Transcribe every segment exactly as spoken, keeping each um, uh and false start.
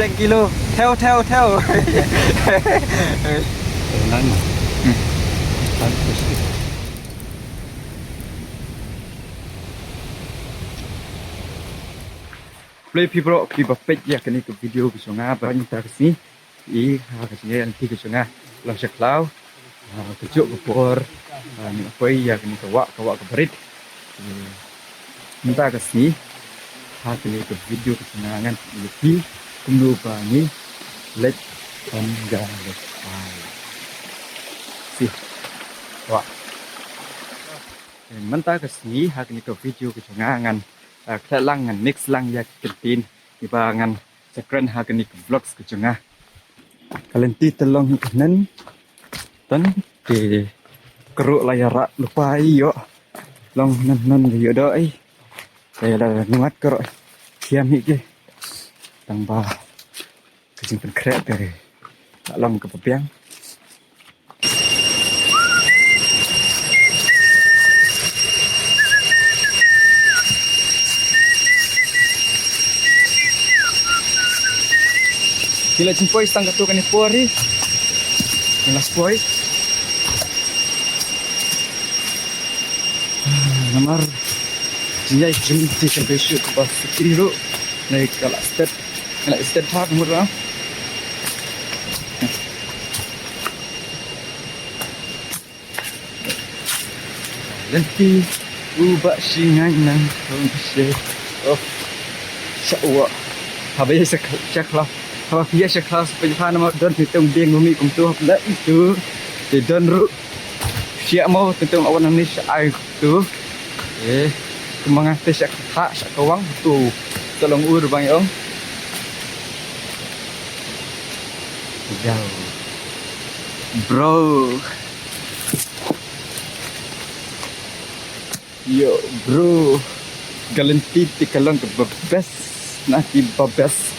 Ten kilo. Theo, theo, theo. Nine. Hmm. Khublei phi baroh kiba peit ïa kane ka video ka jong nga ba mynta ka sngi. I ha ka jingïaid lynti ka jong nga long sha khlaw. Ah, ka juh ka por, ah, ngi poi ïa kane ka wah, ka wah ka barit. Eh, mynta ka sngi ha kane ka video ka jong nga ngan ïa phi kumno ba ngi leit ban ïalehkai. Si. Wah. Eh, mynta ka sngi ha kane ka video ka jong nga ngan, ah, klet lang ngan mix lang ïa ki kyntien kiba ngan sa kren ha kane ka vlogs ka jong nga. Ka lynti te long hi ka hynnin. Tang te ka ruh la ïarah lypa ïoh. Long hynnin hynnin ïoh doh ei. Te la ngat ka ruh. Thiam hi ki. Tang ba ka jingpynkhreh te la long kaba biang. Ngi la jingpoi tang katto katne por hi. Ngi la poi. Namar jingïaid jingïaid te ka beshu ka ba sikri ruh. Nai ka la stet. Ka la stet ha ka mut ruh. Lynti u Bah Shingai nang thong she. Oh. Sha wa. Haba ïa sha khlaw. Haba ïa sha khlaw sa pynpha namar don hi tong ding umi kumtu hap la itu. Te don ruh. Siak mo te tong awan ni sha ai tu. Eh. Kumang te sha kha sha kawang tu. Tolong ur bang ong. Jauh. Bro. Yo, bro. Ka lynti te ka long kaba best. Na kiba best.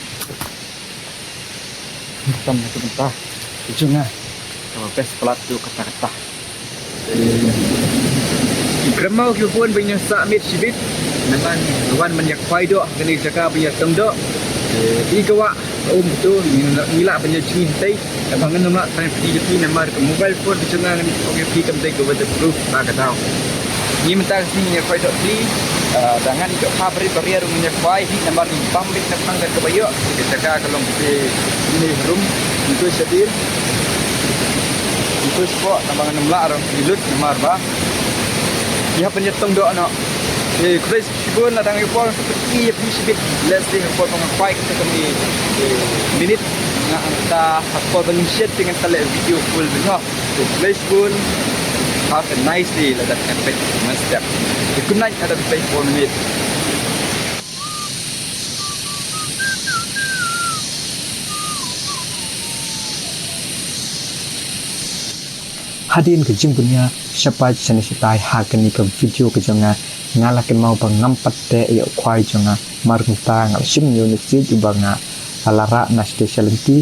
Tam na ka bynta. Jong nga. Kaba best palat tu kata kata. Kyrmen ki bun ban ïa sah miet shibit. Namar wan ban ïa khwai doh kane jaka ban ïa tong doh. Di ka wah um tu ngi lah ban ïa jngi hynrei. Namar ngan ym lah tang phi ïa phi namar ka mobile phone ka jong nga ngan ong ïa phi kam dei ka weatherproof ba ka daw. Ngi mynta ka sngi ngi ïa khwai doh phi, ah, da ngan ïa pha bari bari ruh ngan ïa khwai hi namar ngi bam bit na phang ka ba ïoh. Ka jaka ka long ka te ni rum. Ngi tu shadir. Ngi tu spot namar ngan ym lah ruh ngi lut namar ba. Ngi hap ban ïa tong doh noh. Eh, khublei shibun la dang ïa por ka phi ïa phi shibit. Let's see ka por ba ngan khwai ka te ka ni. Eh, minit. Nga ang ta ha por ba ngin shet te ngan ta leh video full ba noh. So, khublei shibun. Have a nice day. Lada phi peit mynstep. Good night, lada phi peit four minutes. Hadien ka jingbunia shaphang shane shatai ha kane ka video ka jong nga, nga la kynmaw ba ngam pat teh ïa u khwai jong nga. Mar kumta nga la shim ïa u nusik uba nga la rah na shatei sha lynti.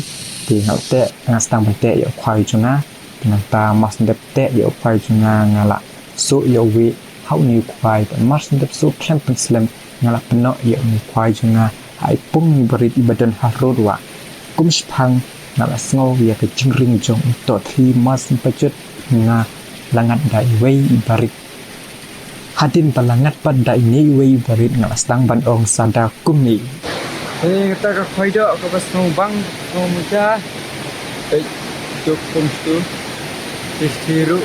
Te nga la teh, nga sdang ban teh ïa u khwai jong nga. Te nangta mar shu dep teh ïa u khwai jong nga, nga la suh ïa uwei ha une u khwai. Bad mar shu dep suh khlem pynslem, nga la pynnoh ïa une u khwai jong nga ha i pung iba rit iba don harud wah. Kum shiphang nga la sngew ïa ka jingring jong u tohthli, mar shu pynjot nga la ngat da iwei iba rit. Hadien ba la ngat pat da ine iwei iba rit nga la sdang ban ong sa da kumne. Eh, kata ka khwai doh kaba sngewbang, sngewmynta. Eh, duk kum tu. Tis tiru.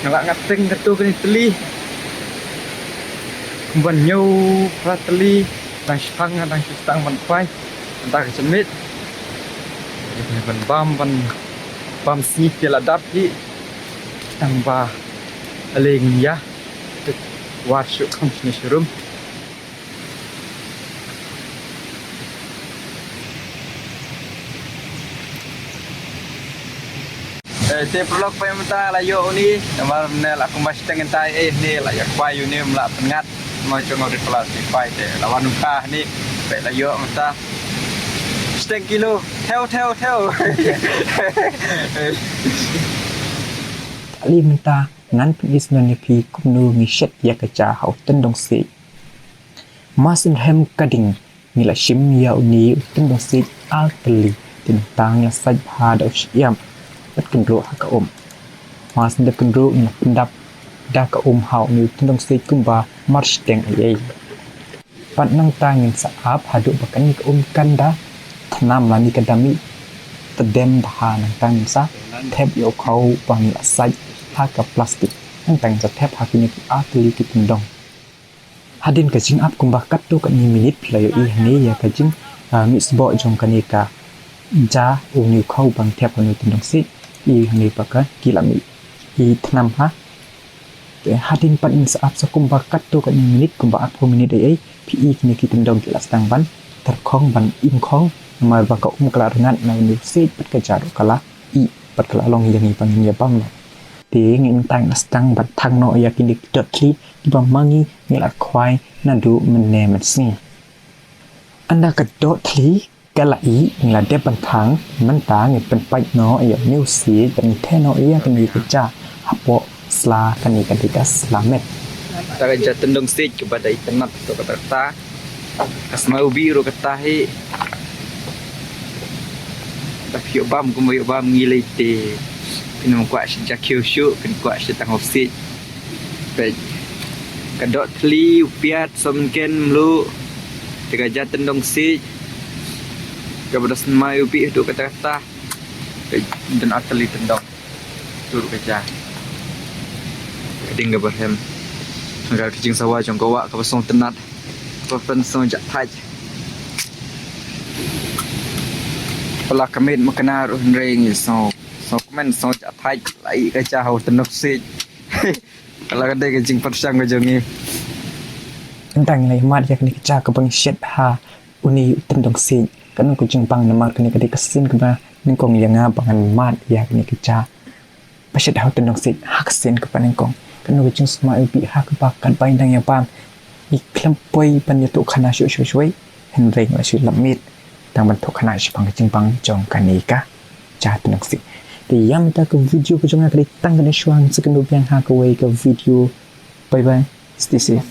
Nga la ngat teng katu kane tylli. Ban ñiew phra tylli. Dang shiphang, dang shu sdang ban phai. Dang ka jemit. Ban bam, ban bam sngi te la dap hi. Tang ba ale ngin ïa. Te war shu kham shini shurum. Eh, te paralok phi mynta la ïoh uni, namar ne la kumba shiteng ntai eh ne la ïa khwai uni, ym lah pynngat. Mo jong ri pala si khwai te la wan mynta ni, phi la ïoh mynta. Shiteng kilo, theo, theo, theo. Ali mynta ngan pyni sngewbha ïa phi kumno ngi shet ïa ka ja ha u tyndong si. Mar shu rhem ka ding, Ngi la shim ïa une u tyndong siej ar tylli, te nangta ngi la sait bha da u shyiap bad kynroh ha ka um. Mar shu dep kynroh ngi la pyndap da ka um ha une u tyndong siej kumba mar shiteng ei ei. Bad nangta ngin sa ap haduh ba kane ka um kan da thnam lane ka da mih tdem bha. Nangta ngin sa thep ïa u khaw ba ngi la sait ha ka plastik. Nangta ngin sa thep ha kine ki ar tylli ki tyndong. Hadien ka jingap kumba katto katne minit phi la ïohi hangne ïa ka jing, ah, mih sboh jong kane ka ja une u khaw ba ngi thep ha une u tyndong siej. I hangne ba ka ki la mih i thnam ha. Te hadien pat ngin sa ap sa kumba katto katne minit, kumba arphew minit ei ei, phi i kine ki tyndong ki la sdang ban tyrkhong ban im khong namar ba ka um ka la rngat na une u siej bad ka ja ruh ka la ih bad ka la long ïa ngi ba ngin ïa bam noh. Te ngi nangta ngi la sdang ban thang noh ïa kine ki dohthli kiba ma ngi ngi la khwai naduh mynne mynsngi. Ynda ka dohthli ka la ih ngi la dep ban thang, mynta ngin pynpait noh ïa une u siej bad ngin theh noh ïa kane ka ja hapoh sla, kane ka dei ka sla met. Ta ka ja tyndong siej kaba da itynnad to kata kata. Ka smai u bih ruh kata hi. Da phi ïoh bam kumba ïoh bam ngi lei te. Phin ym kwah sha ja khiew shuh, phin kwah sha tang u siej. Peit. Ka dohthli u piat som ken mluh. Te ka ja tyndong siej. Kaba da smai u bih haduh kata kata. Peit, don ar tylli tyndong. Tur ka ja. Ka ding kaba rhem. Ka jingsawa jong ka wah kaba sngewtynnad. Kaba pynsngew jah thait. Pala ka miet ma ka nar u hynrei ngi sngew, sngew kmen sngew jah thait. La ih ka ja ha u tyndong siej. Ka la ka dei ka jingpyrshang ka jong ngi. Ynda ngi la ïa mad ïa kane ka ja kaba ngi shet ha une u tyndong siej, kano ka jingbang namar kane ka dei ka sien kaba nyngkong ïa nga ba ngan mad ïa kane ka ja ba shet ha u tyndong siej ha ka sien kaba nyngkong. Kano ka jingsma u bih ha kaba katba ngi dang ïa bam. Ngi khlem poi ban ïathuh khana shuh shuh shuh. Hynrei ngi la shu lap miet tang ban thuh khana shaphang ka jingbang jong kane ka ja tyndong siej. Te ïa mynta ka video ka jong nga ka dei tang katne shuwa, ngin sa ïakynduh biang ha kawei ka video. Bye bye. Stay safe.